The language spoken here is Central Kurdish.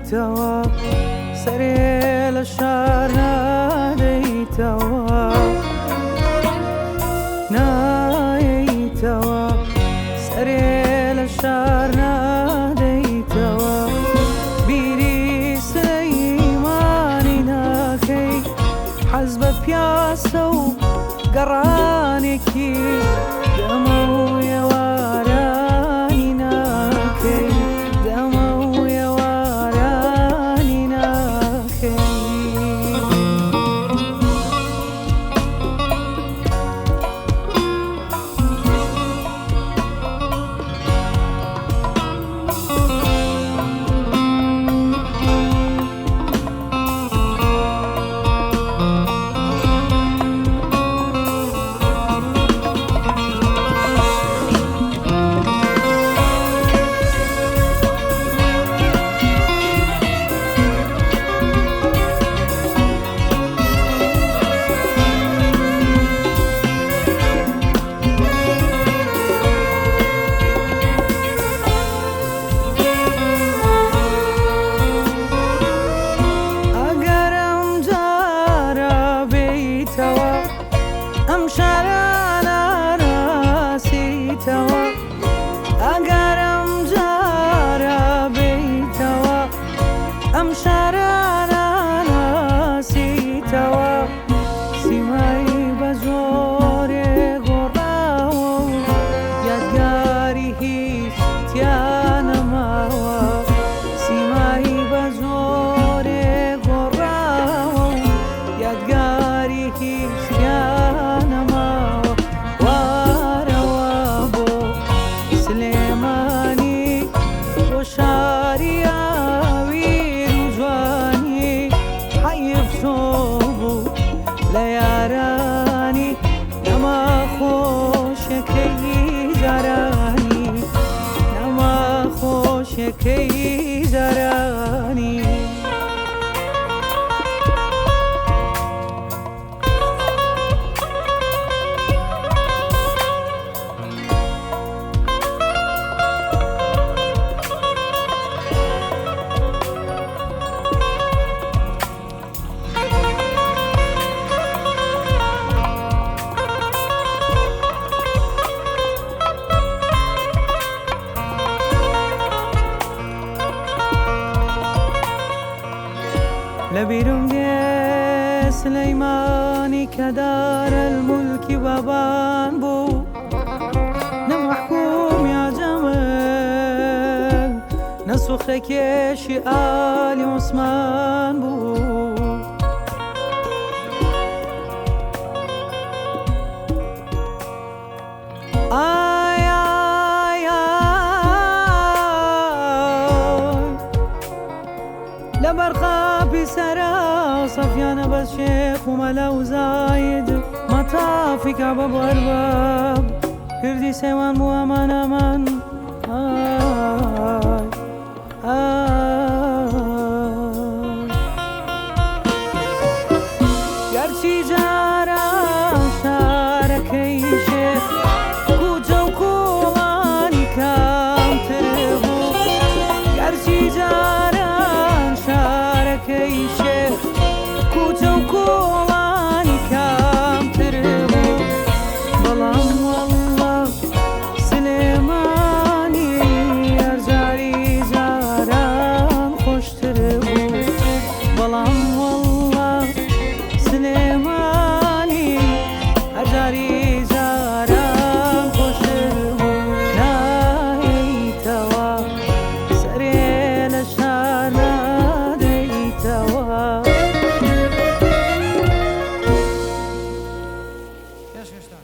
نایەیتەوە، سەرێ لە شار نادەیتەوە. نایەیتەوە، سەرێ لە شار نادەیتەوە. بیری سلەیمانی ناکەی، حەز بە پیاسە و گەڕانێکی دەمە و ئێوارانی ناکەی، دەمە و ئێوارانی ناکەی. ئەگەر ئەم جارە بێیتەوە، ئەم شارە ناناسیتەوە. ئەگەر ئەم جارە بێیتەوە، ئەم شارە ناناسیتەوە. سیمای بە زۆرێ گۆڕاوە و یادگاری هیچ تیا نەماوە. سیمای بە زۆرێ گۆڕاوە و یادگاری هیچ تیا نەماوە. وارەوە بۆ سلێمانی، بۆ شاری ئاویر و جوانی، حەیف تۆ بوو لە یارانی، نەما خۆشەکەی جارانی، نەما خۆشەکەی جارانی. لەبیرم دێ سلەیمانی کە دارەلمولکی بابان بوو، نە مەحکومی عەجەمە، نە سوخرەکێشی ئالی عوسمان بوو. ئای ئای ئای لەبەر قاپی سەرا سەفیانە بەس شێخ و مەلا و زاید، مەتافی کەعبە بۆ ئەرباب کردی سێوان بوو ئەمان ئەمان. ئای ئای گەرچی جاران شارەکەی شێخ کوچە و کۆڵانی کەمتر بوو، گەرچی جاران شارەکەی شێخ کوچە و کۆڵانی کەمتر بوو، بەڵام وەڵڵا سلێمانی هەر جاری جاران خۆشتر بوو، بەڵام وەڵڵا سلێمانی هەر جاری جاران خۆشتر بوو. نایەیتەوە، سەرێ لە شار نادەیتەوە. پێشکەشتان.